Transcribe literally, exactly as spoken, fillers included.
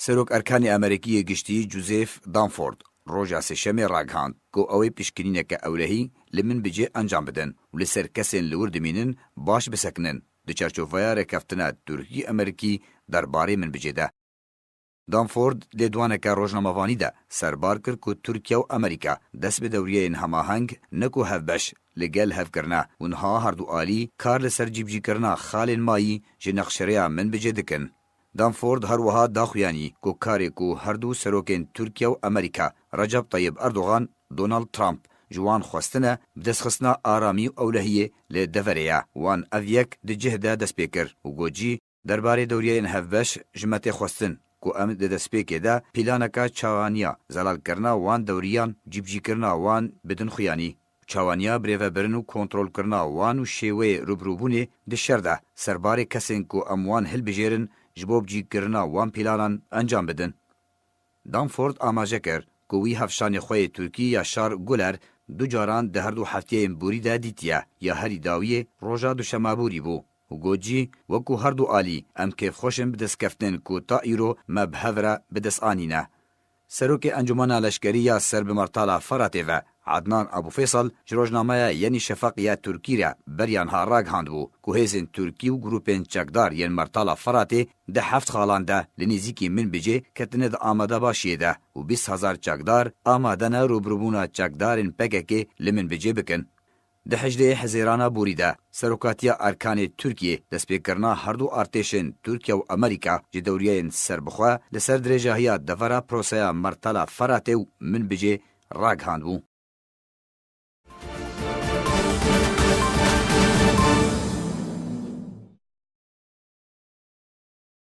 Serok Erkanê Amerîkî yê Giştî Joseph Dunford roja Sêşemê ragihand ku ew ê pişkinîneke ewlehî li Minbicê encam bidin û li ser kesên li wir dimînin baş bisekinin, di çarçoveya rêkeftina Tirkî-Amerîkî derbarê Minbicê de. Dunford lêdwaneke rojnamevanî de serbar kir ku Tirkiye û Amerîka dest bi dewriyeyên hemaheng ne ku hevbeş li gel hev kirine û niha herdu alî kar li ser cîbicîkirina xalên mayî ji nexşerêya Minbicê dikin. Dunford her wiha daxuyanî ku karê ku her du serokên Tirkiye û Amerîka, Recep Tayyip Erdogan, Donald Trump, ji wan xwestine, bi destxistina aramî û ewlehiyê li deverê ye. Wan ev yek di cih de dest pê kir û got jî, derbarê dewriyeyên hevbeş ji me tê xwestin ku em di destpêkê de pîlaneka çawaniya zelalkirina wan dewriyan, cîbicîkirina wan bidin xuyanî. Çawaniya birêvebirin û kontrolkirina wan û şêweyê rûbirûbûnê di şer de serbarê kesên ku em wan hilbijêrin ji bo bicîkirina wan pîlanan encam bidin. Dunford amaje kir ku wî hevşanê xwe yê Tirkî Yaşar Guler du caran di her du heftiyeyên borî de dîtiye, ya herî dawiyê roja duşema borî bû û got jî, wekû her du alî em kêfxweş in bi destkeftên ku ta îro me bi hev re bi dest anîne. Serokê Encûmena Leşkerî ya ser bi Mertala Feratê ve, Adnan Abu Feysal, ji rojnameya Yenî Şefaq ya Tirkî re beriya niha ragihandibû ku hêzên Tirkî û grûpên çekdar yên Mertala Feratê di heft xalan de li nêzîkî Minbicê ketine di amadebaşiyê de û bîst hezar çekdar amade ne rûbirûbûna çekdarên P K K li Minbicê bikin. Di hejdehê Hezêrana borî de, Serokatiya Erkanê Tirkiyê destpêkirina herdu artêşên Tirkiye û Amerîka ji dewriyeyên serbixwe li ser dirêjahiya devera proseya Mertala Feratê û Minbicê ragihandbû.